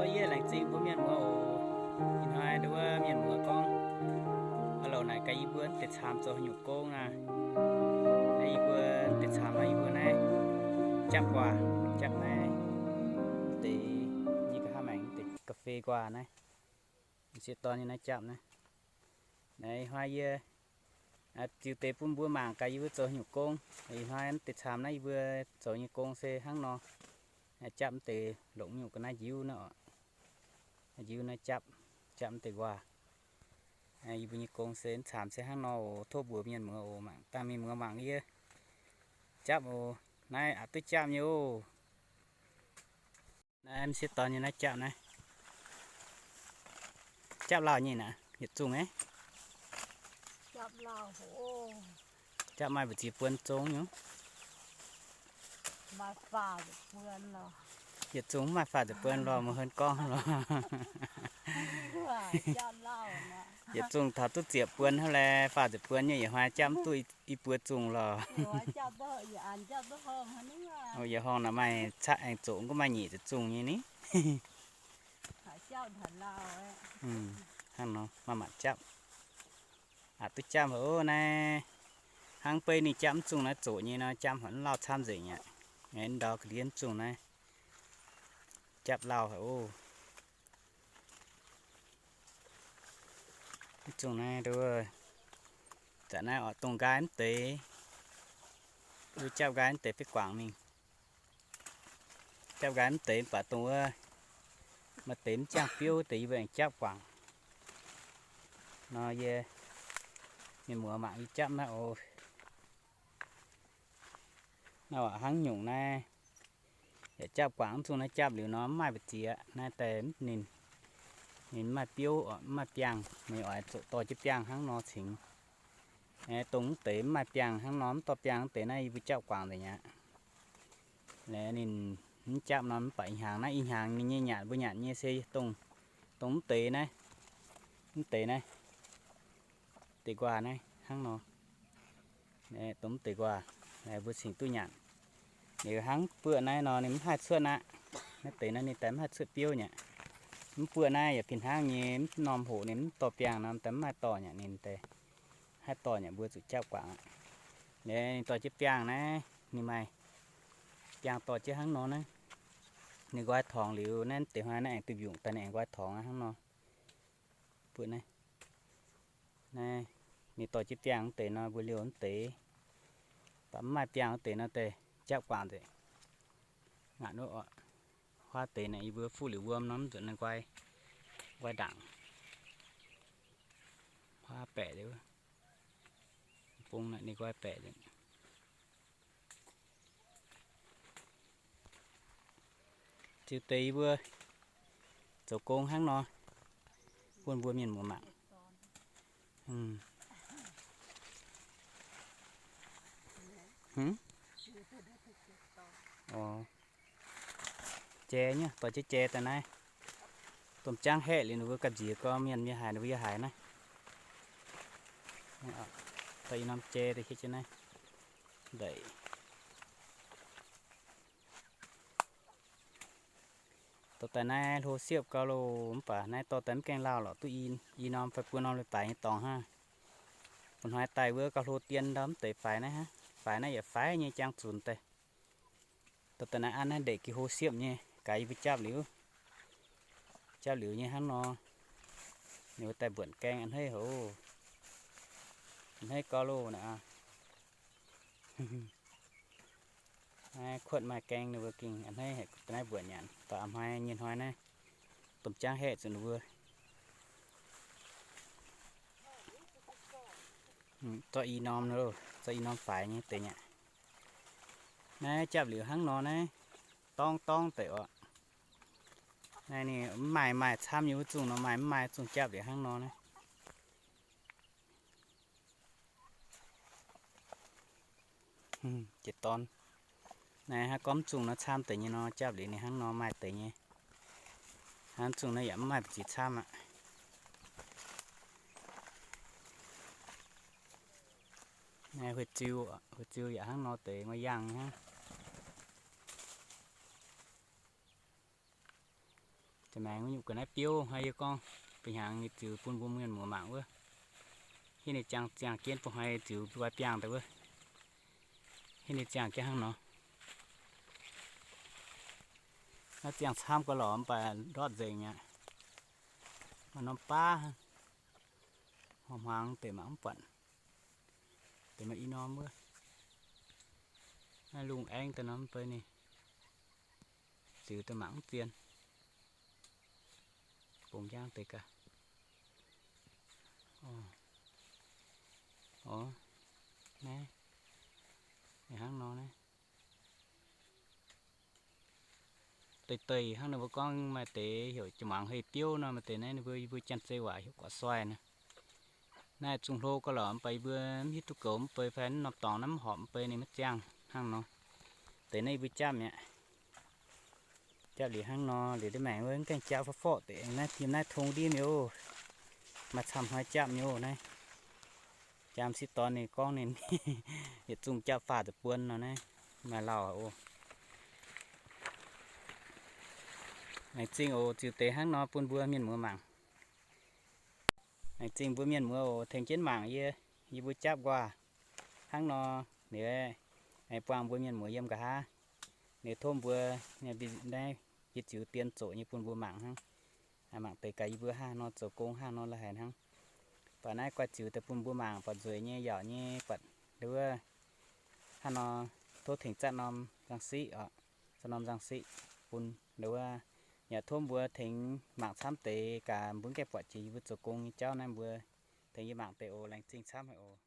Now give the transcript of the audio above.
Yie laengz zingh mbuo mienh muoz oc. Ih hnoi nduov mienh muoz gorngv, aa, loz naaic gaax yie mbuo mv deix caamx zoux haaix nyungc gong aqv. Naaiv yie mbuo mv deix caamx naaiv, yie mbuo naaiv japv guaax, japv naaiv deix, yie ga'hnangv maengx deix ga'fei guaax naaiv. M'sieqv dorn nyei naaiv japv naaiv. Naaiv ih hnoi yie ziux deix bun mbuo mangc gaax yie mbuo zoux haaix nyungc gong. Ih hnoi mv deix caamx naaiv yie mbuo zoux nyei gong se hnangv nor. Japv mv deix longc nyungc ga'naaiv njiuv naaiv oc. Njiuv naaiv japv, japv mv deix nquaah. Yie mbuo nyei gong se mv caamx se hnangv nor oc. Tov mbuox mienh muoz oc, mangc dangh mienh muoz mangc yie japv oc. Naaiv aqc duqv japv nyei oc. Naaiv m'sieqv dorn nyei naaiv japv naaiv. Japv lauh nyei naaiv, yietc zungh aqv. Japv maaih mbu'ziex buon zong nyei. Yietc zungh mv maaih faah ziepc buon lorh, mv henv gorngv lorh. Yietc zungh taux duqv ziepc buon hnangv laeh, faah ziepc buon nyei yietc hnoi japv mv duqv i buo zungh lorh. Yietc horngh naaic maaih caqv aengx zoqc gunv maaih nyic ziepc zungh nyei ni. Hnangv nor maaih mangc japv. Aqc duqv japv haic oc. Naaiv hnangv beiv ninh japv mv zungh naaiv zoqc nyei nor, japv haic mv lauh camv nzengc aqv. Ndau ga'ndiev mv zungh naaiv japv lauh haic oc. Mv zungh naaiv nduov, zanc naaiv oix dongh nqaai mv deix, mbuo japv nqaai mv deix fai guangc mingh. Japv nqaai mv deix mv baac dongh wuov maaih deix mv ziangh biouv deix yie mbuo aengx japv guangc. Nor yie mienh muoz mangc yie japv naaiv oc. Naaiv hnangv nyungc naaiv, yaac japv guangc mv zungh naaiv japv liuz nor mv maaih mbu'ziex naaiv daaih ninh, ninh mv maaih biouv, mv maaih biangh, ninh oix zoqc dorh jienv biangh hnangv nor cingx. Dongh mv deix mv maaih biangh hnangv nor, mv dorh biangh mv deix naaiv yie mbuo japv guangc nzengc aqv. Laeh ninh mv japv nor mv baac ih hnyangx naaiv, ih hnyangx ninh nyei nyanc mbuo nyanc nyei se dongh, dongh mv deix naaiv, mv deix naaiv, deix nquaah naaiv hnangv nor. Dongh mv deix nquaah, mbuo cingx duqv nyanc. Liuz hnangv buoqv naaiv nor ninh mv haih cuotv aqv. Naaiv deix naaiv ninh daaih mv haih cuotv biouv nyei. Mv buoqv naaiv yaac fih hnangv nyei, mv norm hoqc ninh mv dorh biangh nor daaih mv haih dorh nyei, ninh daaih haih dorh nyei, mbuo zuqc japv guangc aqv. Liuz ninh dorh jienv biangh naaiv, ninh maaih biangh dorh jienv hnangv nor naaiv. Ninh nqoi torngx liuz naaiv deix hnoi naaiv aengx duih mbiungc daaih ninh aengx nqoi torngx aqv hnangv nor. Buoqv naaiv, naaiv ninh dorh jienv biangh mv deix nor mbuo liouh mv deix. Baac mv maaih biangh mv deix nor deix japv guangc nzengc. Ngaatc wuov oc, huaav deix naaic yie mbuo fuqv liuz wuom nor mv nzuonx nqoi, nqoi ndaangc. Huaav baeqc liuz, bung naaic ninh nqoi baeqc liuz. Ziux deix yie mbuo zoux gong hnangv nor bun mbuo mienh muoz mangc. Jai nyei, dorh jienv jai daaih naaiv. Domh jaangv haeqv liuz ninh mbuo gamh nziex gorngv mienh nyei haic, ninh mbuo yie haic naaiv. Dorh i norm jai daaih hietv jienv naaiv. Ndeic. Dorh daaih naaiv hlo siepv gau loh, mv baac naaiv dorh daaih mv gaengh lauh lorqc, duqv i norm fai buo norm leiz-baaix nyei dorngx hnangv. Bun hnoi daaih wuov gauh hlo dien ndau mv deix faix naaiv hnangv. Faix naaiv yaac faix nyei jangx zunc daaih. Dorh daaih naaiv an naaiv ndeic gih hlo siepv nyei, gaax yie mbuo japv liuz. Japv liuz nyei hnangv nor, ninh mbuo daaih mbuonc gaeng a'hneiv hoc. A'hneiv gau loh naaic aqv. Naaiv kuotv maaih gaeng ninh mbuo gengh a'hneiv haic, naaiv mbuonc nyanc. Baac a'hnoi nyei hnoi naaiv, domh jaangv haeqv zuqc ninh mbuo zorqv i norm, zorqv i norm faix nyei deix nyei. Naaiv japv liuz hnangv nor naaiv, dorngv dorngv deix oc. Naaiv ninh mv maaih, maaih camv nyei wuov zungh nor maaih, mv maaih wuov zungh japv liuz hnangv nor naaiv. Jiex dorn. Naaiv hnangv gorngv mv zungh nor camv deix nyei nor, japv liuz ninh hnangv nor maaih deix nyei. Hnangv zungh nor yaac mv maaih mbu'ziex camv aqv. Naaiv huih ziu, huih ziu yaac hnangv nor deix, muoz-yaangh hnangv. Maengx nyungc ga'naaiv biouv hnangv yie gorngv, ba'hnyangx nyei ziux bun mbuo mienh muoz mangc wuov. Hitv ninh ziangh, ziangh jienv bun hnoi ziux mbuo biangh daaih wuov. Hitv ninh ziangh jienv hnangv nor. Naaiv ziangh camv gau lorqc, mv baac ndortv nzengc aqv. Maaih norm baav, hmuangx deix mangc mv buatc. Deix maaih i norm wuov. Naaiv lungh aengv daaih norm mv bei ninh ziux daaih mangc mv zien. Bungx njang deix gaax. Orv, naaiv, hnangv nor naaiv. Deix deix hnangv ninh mbuo gorngv maaih deix heuc jiex muangx hei biouv nor, maaih deix naaiv ninh mbuo, yie mbuo janx-zei waac heuc guac soi nor. Naaiv zungh hlo gau lorqc, mv baac yie mbuo mv hiuv duqv goux mv bei fai norm dorngx naaiv mv horpc mv bei ninh maiv ziangh hnangv nor. Deix naaiv yie mbuo japv mi'aqv. Japv liuz hnangv nor liuz, ndiev maengx wuov mv gaengh japv forv-forv deix naaiv, yiem naaiv tong ndiev mi'aqv. Maaih camv hnoi japv mi'aqv naaiv. Jaa m'sieqv dorn ninh gorngv ninh yietc zungh japv faah ziepc buon nor naaiv, maaih lauh oc. Laengz zingh oc, ziux deix hnangv nor bun mbuo mienh muoz mangc. Laengz zingh mbuo mienh muoz oc, tengx jienv mangc yie, yie mbuo japv nquaah hnangv nor. Liuz aengx buangh mbuo mienh muoz yiem nqa'haav. Liuz tov mbuo naaiv yie ziux dien zoqc nyei bun mbuo mangc hnangv. Mangc deix gaax yie mbuo hnangv nor zoux gong hnangv nor la'haic hnangv. Baac naaiv guaih ziux daaih bun mbuo mangc buatc nzueic nyei, yaauc nyei, buatc ndau wuov hnangv nor. Tov tengx zatv norm nzang siqv oc, zatv norm nzang siqv bun ndau wuov. Yaac tov mbuo tengx mangc camv deix gaax, mbuo mv gaengh buatc jiex yie mbuo zoux gong nyei jauv naaiv, mbuo tengx yie mangc deix oc. Laengz zingh camv haic oc.